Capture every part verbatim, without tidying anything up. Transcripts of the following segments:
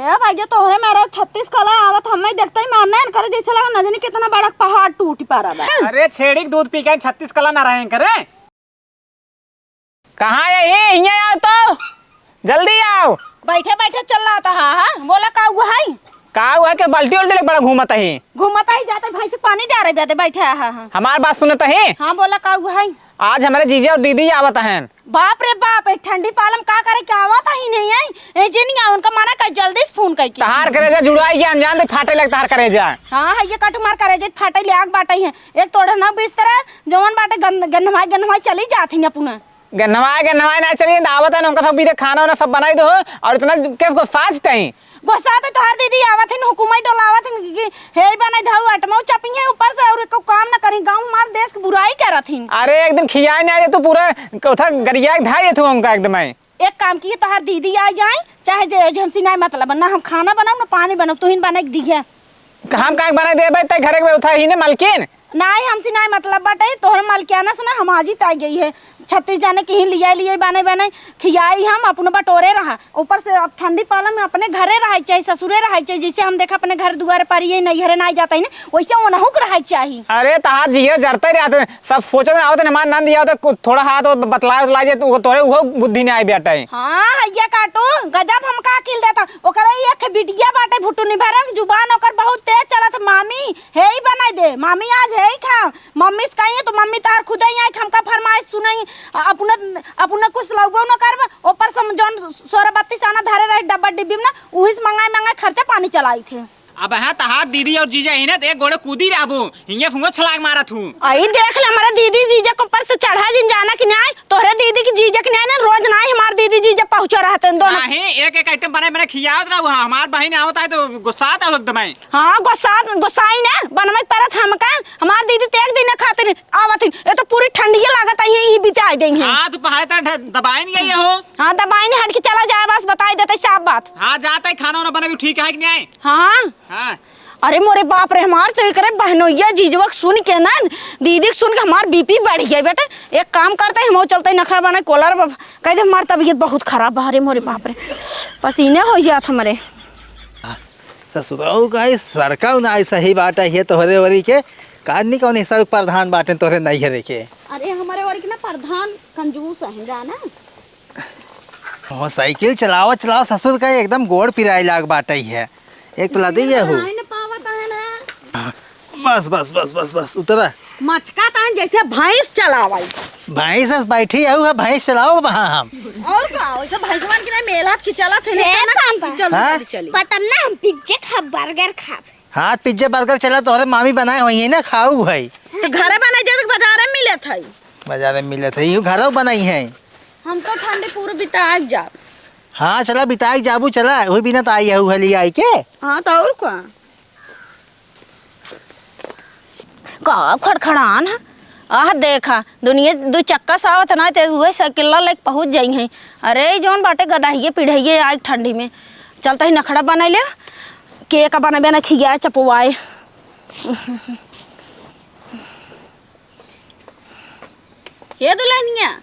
ए भाई, जे तोहरे मारे छत्तीस कला आवत, हमें देखते ही मारने करे, जैसे लगा न जानी कितना बड़ा पहाड़ टूट पड़ा बा। अरे छेड़ी के दूध पी के छत्तीस कला ना रहे करे। कहाँ है ये? हियाँ आओ तो, जल्दी आओ। बैठे बैठे चल रहा था। हाँ, हाँ, बोला का हुआ है? का हुआ के बाल्टी उल्टी लेके बड़ा घूमत है? घूमत है, जाते भैंस के पानी डारे जाते बैठे। हाँ, हाँ। हमार बात सुनत है? हाँ, बोला का हुआ है? आज हमारे जीजा और दीदी आवत हैं। बाप रे बाप, ए ठंडी पालम का करे के आवत ही नहीं आई। ए जिनिया उनका मना कर, जल्दी से फोन करके। तहार करेजा जुड़ाई के अनजान दे फाटे लग तहार करेजा। हाँ, है ये कटुमार करेजे फाटे ले आग बाटे है। एक तोड़े ना बिस्तर है, जवन बाटे गन-, गन्हवाई, गन्हवाई चली जात ही अपना। गन्हवाई, गन्हवाई ना चली, आवत है ना, उनका सब बीते खाना वाना सब बनाई दो और इतना के गुस्सा तई। गोसात तोहार दीदी आवत हिन, हुकुमई डोलावत हिन कि हे बने धऊ अटमऊ चपिहे ऊपर से और एको काम न करी। गाँव हमार देश के बुराई करत हिन। अरे एक दिन खियाए ना आए तू पूरा उठा गरिया के धाई तू हमका एकदम है। एक काम किहे तोहार दीदी आ जाए चाहे जे, जे हमसे ना मतलब ना हम खाना बनाऊ ना पानी बनाऊ तू ही बना के दिहे। हम काहे बनाई देबे तै घरे के उठा ही ने मालकिन। नाई, हमसे नाई मतलब बाटे, तोहरे मालकियाना से ना हम आज ही ताई गई है। छत्तीस जाने के ही लियाई, लियाई, बाने, बाने खियाई हम, अपने बटोरे रहा। ऊपर से अब ठंडी पाला में अपने घरे रहे चाहे ससुरे रहे चाहे, जैसे हम देखा अपने घर दुआरे पर ये नैहरे नाई जाता ही ना, वैसे ओनहु के रहे चाही। अरे तहार जिया जरते रहते, सब सोचत आवत हमार नंद आवत, कु-, थोड़ा हाथ और बतला उतला जे, तू, तोरे उहो बुद्धि नहीं आई बेटा है। हाँ, हैया काटू, गजब हमका अकिल देता। ओकरे एक बिटिया बाटे भुटुनी भरम, जुबान ओकर बहुत तेज चलत। मामी, हेई बनाई दे, मामी आज हेई खा। मम्मी से कहिए तो मम्मी तार खुद ही आई, हमका फरमाइश सुनाई। अ-, अपने, अपने कुछ लउबो न करब, ऊपर से हम जौन सोरह बत्तीस आना धरे रहे डब्बा डिब्बी में ना, उही से मंगाई, मंगाई खर्चा पानी चलाई थे। अब हाँ, तहार दीदी और जीजा ही ना, तो एक गोड़े कूदी रहबू, हिंगे फुंगो छलांग मारत हूँ। आई देख ले, हमारे दीदी जीजा के ऊपर से चढ़ा जिन जाना कि नहीं, तोहरे दीदी की जीजा के नहीं ना, रोज नहीं हमार दीदी जीजा पहुँचो रहते हैं दोनों। नहीं, एक एक आइटम बने बने खियावत रहू, हाँ, हमार बहिन आवत है तो गुस्सात है एकदम है। हाँ, गुस्सा, गुस्साई ना, बनवे के परत हमका, हमार दीदी तो एक दिन खातिर आवत ही, ये तो पूरी ठंडिया लागत है, यही बिताई देंगे। हाँ, तू पहाड़े तर ढ-, दबाई नहीं गई हो। हाँ, दबाई नहीं हट के चला जाए, बस बताई देते साफ बात। हाँ, जाता है खाना वाना बना के ठीक है कि नहीं? हाँ। हाँ। अरे मोरे बाप रे, हमार तो एकरे बहनोइया जीजवा के सुन के ना, दीदी के सुन के हमार बीपी बढ़ गया बेटा। एक काम करते हैं, हम चलते हैं नखरा बना कोलर ब-, कह दे हमार तबीयत बहुत खराब बा। अरे मोरे बाप रे, पसीने हो जात हमरे। ससुराऊ का ई सड़का ना आई सही बात है, ये तोहरे ओरी के का नहीं कौन हिसाब के प्रधान बाटे तोहरे नहीं है देखे। अरे हमारे ओरी के ना प्रधान कंजूस है जाना। मोटरसाइकिल चलावा चलावा ससुर का एकदम गोड़ पिराए लाग बाटे है। एक तो लदी ये हो। नहीं ना पावत है ना। बस, बस, बस, बस, बस, उतरा। मचका तान जैसे भैंस चलावाई। भैंस अस बैठी हऊ है, भैंस चलाओ वहाँ हम। और का, वैसे भैंसवन के ना मेला की चलत है, ए ना पापा। चल, हाँ? चली, चली। पता ना हम पिज्जे खाब, बर्गर खाब। हाँ, पिज्जे बर्गर चला, तोहरे मामी बनाए हुई है ना, खाऊ है। तो घरे बनाई जाए तो बाजारे में मिलत है। बाजारे में मिलत है, यूँ घरों बनाई है। हम तो ठंडी पूरा बिताए जाब। हाँ, चला बिताए जाबू, चला, वही बिना तो आई है, उहली आई के। हाँ, तो और का? का खड़खड़ान है? आह, देखा, दुनिया दू चक्का से आवत ना, ते उहे साइकिल ला लेके पहुँच जाई हैं। अरे, जौन बाटे गदहिये पिढ़इये आए ठंडी में। चलता ही नखड़ा बनाई ले, केक बनाई, बना खिया चपवाए। हे दुल्हनिया,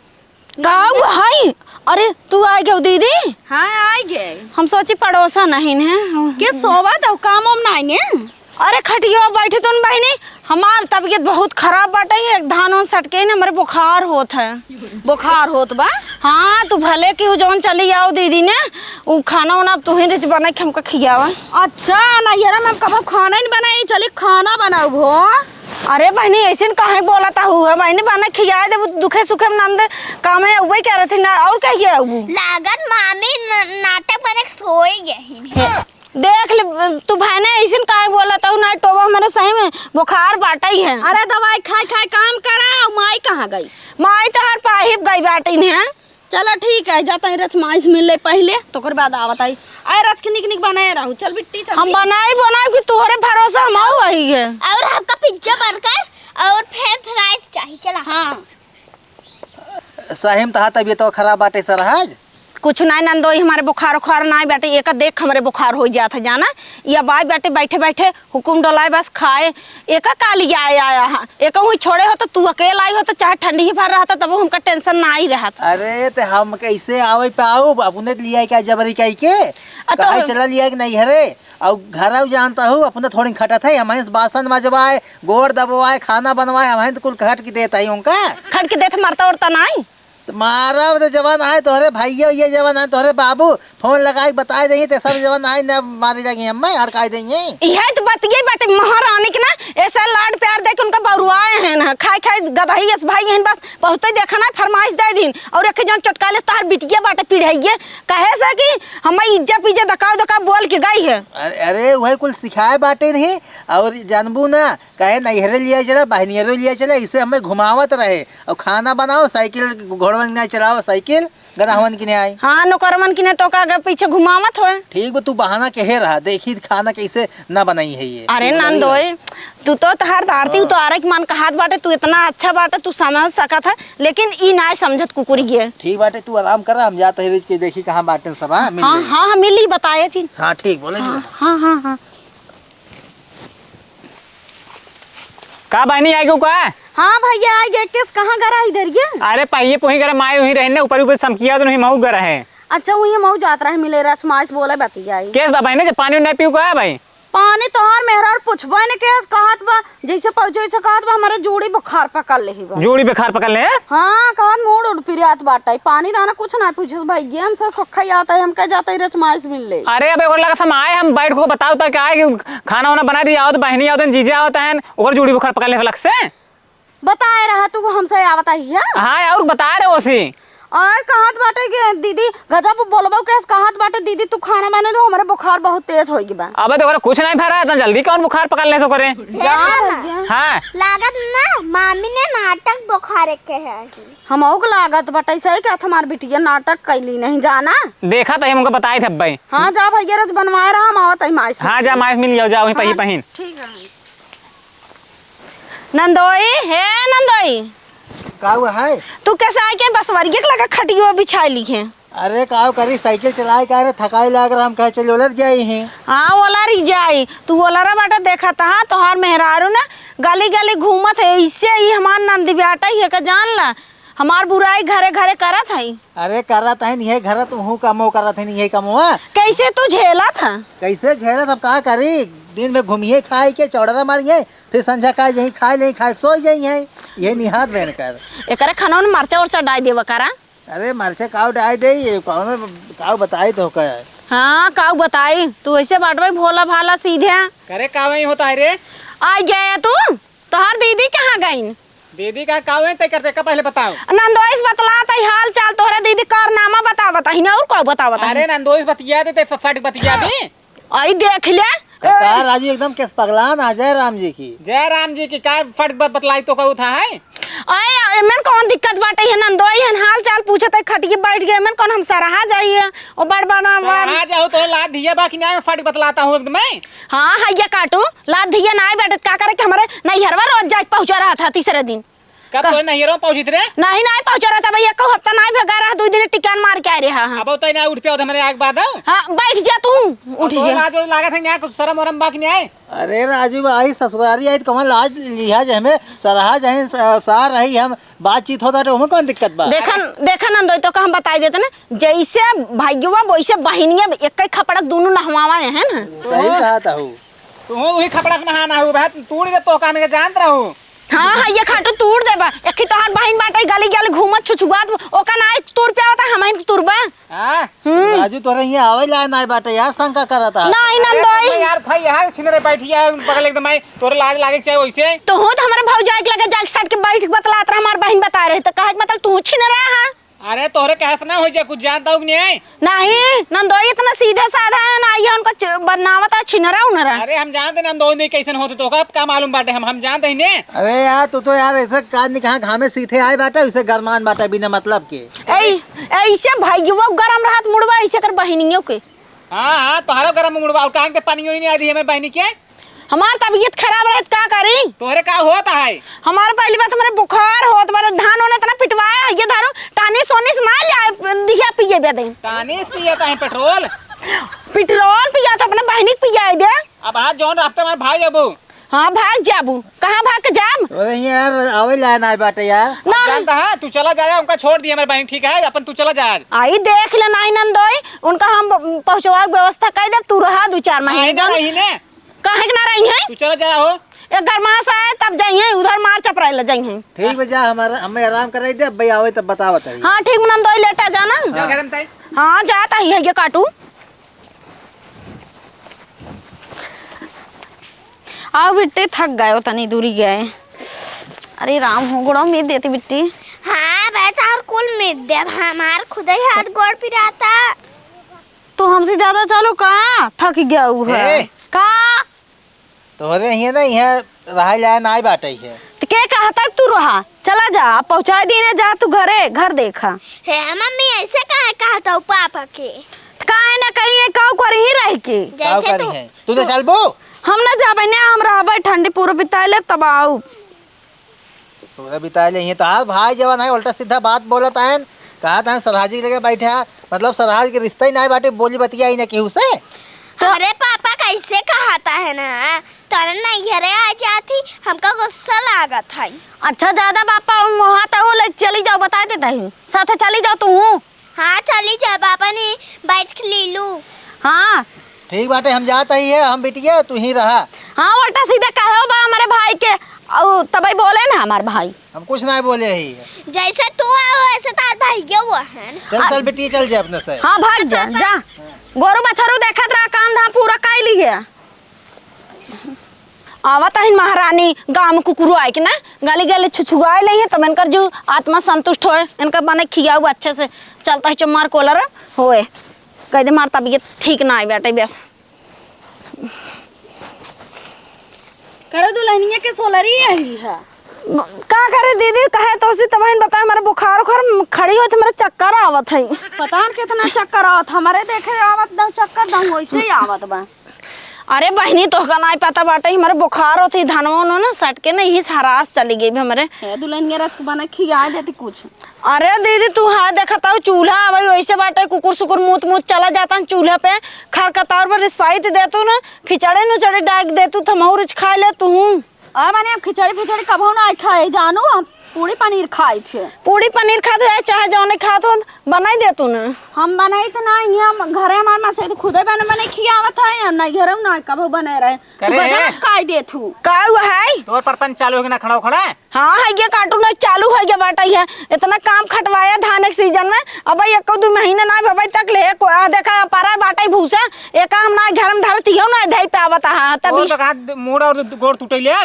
का हुआ है? अरे, तू आ गयो दीदी? हाँ, आ गए। हम सोची पड़ोसा नहीं है। के सोवा दो, काम वाम नहीं है? अरे, खटियो बैठे तुन बहिनी, हमार तबीयत बहुत खराब बाटे, एक धान वान सटके न, हमरे बुखार होत है। बुखार होत बा? हाँ, तू भले कि जौन चली आओ दीदी ने, उ खाना वाना अब तू ही रिच बना के हमका खियावा। अच्छा, नैहरा में हम कबो खाना ही नहीं बनाई, चली खाना बनाऊ हो। अरे बहिनी, ऐसे न काहे बोलत हऊ? हम बहिनी बना खियाए देबू, दुखे सुखे में नंद कामे अउबे करत ही ना, और कहिए अउबू? लागत मामी न-, नाटक बने के सोई गई। देख ले, तू बहिनी ऐसे न काहे बोलत हऊ? ना टोबा, हमरे सही में बुखार बाटई है। अरे दवाई खाए खाए काम करा, माई कहाँ गई? माई तो हर पाहिब गई बाटई है। चला ठीक है, जाता है रच माई से मिल ले पहिले, तो ओकर बाद आवत आई। आए रच के निक निक बनाए रहू। चल बिट्टी, चल हम बिट्टी। बनाई बनाई कि तोहरे भरोसा हम आऊ आई है। और हमका पिज्जा बर्गर और फ्रेंच फ्राइज चाहिए, चला। हाँ। सही में तहार तबीयत तो खराब बाटे सरहज। कुछ नाहीं नंदोई, हमरे बुखार उखार नाहीं बाटे, एका देख हमरे बुखार होइ जात है, जाना। ई अब आई बाटे बैठे बैठे हुकुम डोलाए बस खाए। एका का लियाए आया है? एका हुई छोड़े हो तो तू अकेल आई हो तो चाहे ठंडी ही भर रहत तब हमका tension नाहीं रहत। अरे तो हम कैसे आवे पाउब? अपने लियाए का जबरी कई के? अ तो कहे चला लियाए कि नैहरे? अउ घर अउ जानता हूँ, अपने थोड़ी खटत है, हमहीं से बासन मजवाए, गोड़ दबवाए, खाना बनवाए, हमहीं तो कुल खट के देत है उनका। खट के देत मरता उरता नाहीं? त मारब त जवन आए तोहरे भइया, ये जवन आए तोहरे बाबू, फोन लगाइ के बताइ देइहैं, ते सब जवन आए न मारे जाइहैं, हम्मे हड़काइ देइहैं। इहे त बतिये बाटे महारानी के ना, ऐसा लाड प्यार देके उनका बउरवाए हैं ना, खाइ खाइ गदही अस भाई हैं बस, बहुते देखा ना फरमाइश दे दिन, अउर एक जन चटकाले तोहर बिटिया बाटे पिढ़इये, कहे से कि हम्मे इज्जा पिज्जा दकाव दकाव बोल के गई है। अरे, अरे, उहे कुल सिखाए बाटे नहीं, अउर जानबू ना, कहे नैहरे लियाइ चला, बहिनियरो लियाइ चला, इसे हम्मे घुमावत रहे। अउर खाना बनाओ, साइकिल घोड़वन के नाहीं चलाओ, साइकिल गदहवन के नाहीं। हाँ, नौकरवन के नाहीं तो का आगे पीछे घुमावत होए। ठीक बा, तू बहाना केहे रहा, देखी खाना कैसे ना बनाई है ये। अरे तू बनाई नंदोई, है। तू तो तहार दारती हाँ। उतारे के मन कहत बाटे, तू इतना अच्छा बाटे, तू समझ सकत है, लेकिन ई नाहीं समझत कुकुरी के। ठीक बाटे, तू आराम कर, हम जात है के देखी कहाँ बाटे सब, हाँ, मिल हाँ, जाई। हाँ, हाँ, मिली बताए थी। हाँ, ठीक, बोले हाँ, जी। हाँ, हाँ, हाँ। का बहिनी, आइ गउ का? हाँ भइया, आइ गए। केस कहाँ गरा है इधर ये? अरे पहिए पोही गरा, माई उही रहे ने, ऊपर ऊपर समकिया तो नहीं, महू गरा है। अच्छा, उही महू जात रहे मिले, रच माई से बोले बतियाई। केस बा बहिनी, जब पानी नहीं पीऊ का भाई? पानी तोहार मेहरारू पुछबे ने केस कहत बा, जैसे पहुँचे वैसे कहत बा, हमरे जोड़ी बुखार पकड़ लेही बा। जोड़ी बुखार पकड़ ले? हाँ, कहत मूड़ उड़ पिरात बाटे, पानी दाना कुछ ना पूछे भाई, गेम से सोखा ही आता है, हम कह जाते ही रच माई से मिल ले। अरे अब ओकरा लगे हम आए, हम बैठ को बताओ तो क्या है कि खाना वाना बना दिया आवत, बहिनी आवत, जीजा आवत हैं, ओकर जोड़ी बुखार पकड़ ले अलग से। बताए रहा तू हमसे आवत ही है? हाँ, अउर बताए रहे ओसी। और कहत बाटे कि दीदी गजब बोलबो केस, कहत बाटे दीदी तू खाना बने दो, हमरे बुखार बहुत तेज होइ गई बा। अबे तो ओकरा कुछ नहीं भरा, इतना जल्दी कौन बुखार पकड़ ले तो करे? जान। हाँ। लागत ना मामी ने नाटक बुखार के है। हमहू के लागत बाटे सही कहत हमार बिटिया नाटक कैली नहीं जाना। देखा तो हम उनका बताए थे भाई। हाँ जा भइया रच बनवाए रहा, हम आवत ही माई से। हाँ जा माई से मिल जाओ, जा वहीं पही हाँ, पहिन। ठीक है। नंदोई, हे नंदोई। का हुआ है? तू कैसे आइके बसवरिया के लगे खटियो बिछाइ ली है? अरे काव करी, साइकिल चलाए का रे, थकाई लाग रहा, हम कहे चल ओलर जाई ही। हाँ, ओलर ही जाई। तू ओलरा बाटे देखत हा, तोहार मेहरारू ना गली गली घूमत है, इससे ही हमार नंदी बेटा ही है का जान ला, हमार बुराई घरे घरे करत है। अरे करत है, नहीं है घर, तू हूँ कमो करत है, नहीं है कमो, हाँ? कैसे तू झेलत हा? कैसे झेलत, अब का करी? दिन में घूमिए खाए के, चौड़रा मारिए, फिर संझा का यहीं खाए ले, खाए के सोई जाई है, ये निहात बहन कर। एकरे खनौन मरचा उरचा डाइ देवा करा। अरे मरचा काव डाइ दे, ये कौन काव बताई तो का? हाँ, काव बताई, तू ऐसे बाटवे भोला भाला सीधे। करे काव ही होता है रे? आ गया तू, तोहार दीदी कहाँ गईन? दीदी का काव है तय करते का पहले बताओ। नंदोइस बतला तई हाल चाल, तोहरा दीदी कारनामा बतावत ही ना, और का बतावत ही? अरे नंदोइस बतिया दे, तय फट बतिया दे। आई देख ले। का, का राजू एकदम केस पगलान आ, जय राम जी की। जय राम जी की, का फट बत-, बतलाई तो कहू था है? आए, एमन कौन दिक्कत बाटे? ये नंदोई हन, हाल चाल पूछत है, खटिए बैठ गए, एमन कौन हम सरहा जाइए? ओ बड़ बड़ बड़ सरहा जाओ तो लाद धिया बा कि ना, फट बतलाता हूँ एकदम मैं। हाँ, है ये काटू, लाद धिया ना आए बेटे, का करे कि हमारे नैहरवा रोज जाके पहुँचा रहा था तीसरे दिन। कब का? तोरे नैहरों पहुँचित रे? नहीं, नहीं पहुँचा रहा था भैया, एको हफ्ता नहीं भगा रहा, दो दिन टिकान मार के आए रहा। हाँ। अब तो ना उठ पे हमरे आग बाद हो। हाँ, बैठ जा तू, उठ अब तो जा। लाज वाज लागत है ना, कुछ शर्म वरम बा कि नहीं? अरे राजू भाई, ससुरारी आई तो कौन लाज लिहा जे हमें सरहा जहीं स-, सार रही हम बातचीत होता तो हमें कौन दिक्कत बा? देखन, देखन नंदोई तो का हम बताई देते ना, जैसे भाइयों वैसे बहिनिया एक ही खपड़क दोनों नहवावा है ना। सही कहा था हूँ। तू वही खपड़ा के नहा ना हो, भाई, तू तोड़ दे, तो कान के जानत रहू। हाँ, हाँ, ये खाटू तूर देबा। एक ही तोहार बहिन बाटे, गली गली घूमत छुछुआत, ओका ना एक तूर पे आवता, हमहिन के तूर बा। हाँ? हम्म। राजू, तोरे यहाँ आवे ला ना बाटे, यार, शंका करत है। नहीं, अरे, नंदोई। तो यार, था यहाँ छिनरे बैठी है, बगल एकदम आई, तोरे लाज लागे के चाहे वैसे। तो हूँ तो हमारे भौजाई के लगे जाके सट के बैठ के बतलात रहा, हमार बहिन बता रहे, तो कहे के मतलब तू छिनरा है? अरे तोहरे कहे से ना हो जाए, कुछ जानता हूँ कि नहीं? नहीं, नंदोई इतना सीधा साधा है ना, ये उनको च-, बनावत है छिनरा उनरा। अरे हम जानते नंदोई नहीं कैसन होते, तो का, का मालूम बाटे, हम, हम जानते ही ने। अरे यार, तू तो यार ऐसा का नहीं कहा, घामे सीधे आए बाटे, उसे गरमान बाटे बिना मतलब के। ऐ-, ऐसे भाई वो गरम रहत मुड़वा, ऐसे कर बहिनियों के। हाँ, हाँ, तोहरा गरम मुड़वा, और कहाँ के पानी नहीं आई रही है मेरे बहिनी के? हमार तबीयत खराब रहे त का करी? तोहरे का होत है? हमार पहली बात, हमरे बुखार होत बा, धान ओने इतना पिटवाया है, ये धारू टानिस ओनिस ना ले आए, दिया पिए बे दे। टानिस पियत है, पेट्रोल? पेट्रोल पिया तो अपने बहिनी के पिया दे। अब आज जौन रास्ते हमार भाई अबू। हाँ, भाग जाबू। कहाँ भाग के जाब? अरे यार, आवे ला ना बाटे यार। ना। जानता है, तू चला जाया, उनका छोड़ दिया हमारे बहिनी, ठीक है? अपन तू चला जाया। आई देख ले नाई नंदोई, उनका हम पहुँचवा के व्यवस्था कर देब, तू रहा दो चार महीने। आई ना रही ने। काहे के ना रही हैं? तू चला जाया हो। एक गरमास आए तब जाइए, उधर मार चपराए ले जाइए। ठीक बा, जा, हमारा, हमें आराम कराई दे, अब भाई आवे तब बतावत है। हाँ, ठीक, नंदोई लेटा जाना। जा घर में तय। हाँ, जात ही है ये काटू। आओ बिट्टी, थक गए हो, तनी दूरी गए। अरे राम हो, गोड़ो मीत देती बिट्टी। हाँ, मैं तो और कुल मीत देब, हमार खुद ही हाथ गोड़ पिराता। तू हमसे ज्यादा चालू का? थक गया हु है। ए। का? तोहरे हिये ना, इहाँ रहा जाए ना बाटे है। त के कहता तू रहा? चला जा, अब पहुँचा दीने, जा तू घरे, घर देखा। हे मम्मी, ऐसे काहे कहता हूँ पापा के? त काहे ना कहीं, काऊ करी ही रह के। काऊ जैसे करी तू है? तू तो तू चलबो? हम ना जाबे ने, हम रहबे, ठंडी पूरा बिताए लेब, तब आऊ। पूरा बिताए ले, ये तो हाल भाई जवान है, उल्टा सीधा बात बोलत आयन, कहत आयन सरहाजी लगे बैठा, मतलब सरहाज के रिश्ता ही ना बाटे, बोली बतिया ही ना केहू से। तो हमरे पापा कैसे कहता है ना, तोरे नैहरे आ जाती, हमका गुस्सा लागत है। अच्छा, ज्यादा पापा मोहात हो, ले चली जाओ, बता देता ही, साथे चली जाओ तू। हाँ, चली जा, पापा ने बैठ के ले लू। हाँ। ठीक बाटे, हम जात ही है, हम बिटिया, तू ही रहा। हाँ, उल्टा सीधा कहे हो बा हमारे भाई के, अउ तबई बोले ना हमार भाई। हम कुछ ना बोले ही। जैसे तू आओ, वैसे तो आज भाई के हुआ है। चल, चल बिटिया, चल जा अपने से। हाँ, भाग जा, जा। गोरू बछरू देखत रहा, काम धाम पूरा कर ली है। आवत आहिन महारानी, गाँव में कुकुरो आए के ना, गली गली छुछुआए ले हैं, तब इनकर जो आत्मा संतुष्ट होए, इनका बने खियाऊ अच्छे से, चलता है चुम्मार कोलर होए, कह दे मार तबीयत ठीक ना आए बेटे बस। करो दुल्हनिया के सोलरी यही है। का करे दीदी, कहे तो सी तबहिन बताए, हमारे बुखार उखार खड़ी होत, हमारे चक्कर आवत है। पता न कितना चक्कर आवत, हमारे देखे आवत दम चक्कर दम वैसे ही आवत बा। अरे बहिनी, तोहका नाई पता बाटे, हमरे बुखार होत ही, धनवा उनवा ना सट के ना, यही से हरास चली गई भी हमरे। ए, दुल्हनिया रच के बना खिया देती कुछ। अरे दीदी, तू हाँ देखत हऊ, चूल्हा अबही वैसे बाटे, कुकुर सुकुर मूत मूत चला जाता चूल्हा पे, खर कतार पर रिसाइत देतू ना, खिचड़ी नुचड़ी डाइक देतू, त हमहू रिच खा ले तू। आ, माने अब खिचड़ी फिचड़ी कबहू ना खाए जानू, हम पूरी पनीर खाई थे। पूरी पनीर खात हो, चाहे जौने खात हो, बनाई दे तू ना। हम बनाई तो ना, यहाँ घरे हमार माँ से तो खुदे बने, बने खियावत है, या नहीं घरे ना कबहू बने रहे। तो करे। बजास खाई दे तू। का हुआ है? तोर परपंच चालू हो गया ना, खड़ा हो, खड़ा। हाँ, है ये कार्टून है, चालू है ये बाटा है। इतना काम खटवाया धान के सीजन में, अब एक दो महीना ना भबाई तक ले, को-, आ, देखा, पारा बाटा ही भूसा, एका हम ना घर में धरती हो ना, धई पे आवत हा, तभी। तो कहा मूड़ और गोड़ टूटे ले।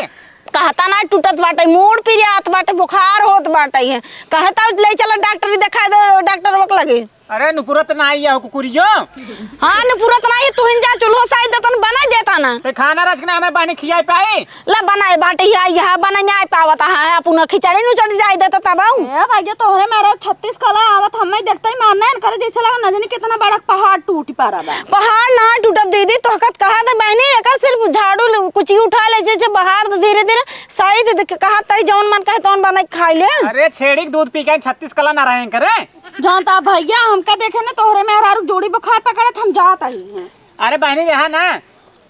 कहता ना टूटत बाटे, मूड़ पिरियात बाटे, बुखार होत बाटे है। कहता ले चला डॉक्टरी दिखा दो, डॉक्टर वक लगे। अरे नुपुरत ना आई है कुकुरियो। हाँ, नुपुरत ना आई, तू हिन जा चूल्हो साइड देतन बना देता ना। ते खाना रच के ना हमें बहनी खियाई पाई। ला बनाए बाटे ही आई, यहाँ बना नहीं पावत है, अपन खिचड़ी नुचड़ी जाए देता तब आऊँ। ए भाई, तोहरे मारे छत्तीस कला आवत, हमें देखते ही मारना है, करे जैसे लगा न जाने कितना बड़ा पहाड़ टूट पड़ा बा। पहाड़ ना टूटब दीदी, तोहकत कहा था बहनी, एकर सिर्फ झाड़ू ल-, कुछ ही उठा ले, जैसे बाहर धीरे धीरे सही दे, कहा तई जौन मन कहे तौन बना के खाई ले। अरे छेड़ी के दूध पी के छत्तीस कला ना रहे करे। जानता भैया, हमका देखे ना तोहरे मेहरारू जोड़ी बुखार पकड़त, हम जात आई हैं। अरे बहनी, रहा ना।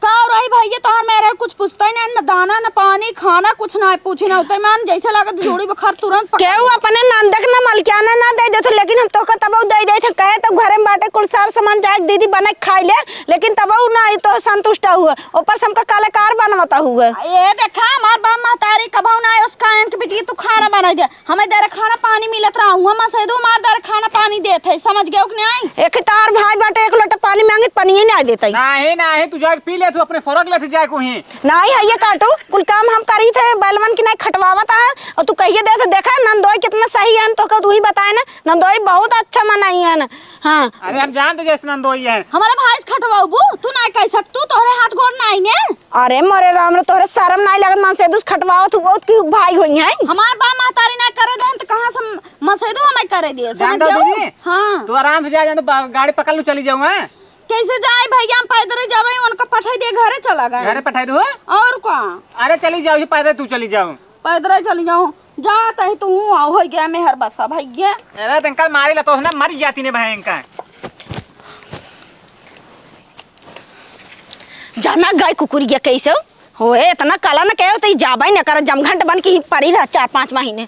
का रही भैया, तोहर मेहरारू कुछ पूछता ही ना, न दाना, न पानी, खाना, कुछ ना पूछी ना होता। मान जैसे लागत जोड़ी बुखार तुरंत पकड़ केहू ले। अपने नंदक न मलकियाना ना दे देत, लेकिन हम तोहका तबहू दे देत, कहे तो घरे में बाटे कुल सार सामान जाए दीदी बना के खाई ले, लेकिन तबहू ना ई तो संतुष्ट हुए, ऊपर से हमका कलाकार बनवता हुए। ए देखा, हमार बाप महतारी कबहू ना आए, उसका आयन के बिटिया तू खाना बनाई दे। हमें दर खाना पानी मिलत रहा, हुआ मसेदू हमार दर खाना पानी देत है, समझ गयो कि नहीं? एक तार भाई बाटे, एक लोटा पानी मांगे त पानी ही नहीं देत है। नाही, नाही, तू जाके पी ले, तू अपने फरक लेते जाए को ही। नाही है ये काटू, कुल काम हम करी थे, बैलवन की नहीं खटवावत है, और तू कहिए दे तो देखा, नंदोई कितना सही है, तो तू ही बताए ना, नंदोई बहुत अच्छा मनाई है ना। हाँ। अरे हम जानते जैसे नंदोई है। हमारे भाई से खटवाबू, तू नहीं कह सकतू, तोहरे हाथ गोड़ नहीं ने। अरे मोरे राम रे, तोहरे शरम नाई लागत, मन से दुस खटवावत हु, बहुत की भाई होई हैं। हमार बाप महतारी ना करे देन त कहाँ से म-, मसेदो हमें करे दिए, समझ जान दो जाओ? दीदी। हाँ। तू आराम से जा, जान दो, बा-, गाड़ी पकड़ लू, चली जाऊँ, हैं? कैसे जाए भैया, हम पैदल ही जावे, उनका पठाई दे, घरे चला गए। घरे पठाई दो। और का? अरे चली जाओ, ये पैदल तू चली जाओ। पैदल ही चली जाओ, जात ही तू, हो गया मेहर बसा भैया। अरे तंकल मारी ला तो ना मरी जाती ने भयंकर। जाना गए कुकुरिया कैसे होए, इतना काला न कहे तो जाबे न कर, जमघंट बन के ही पड़ी रह चार पाँच महीने।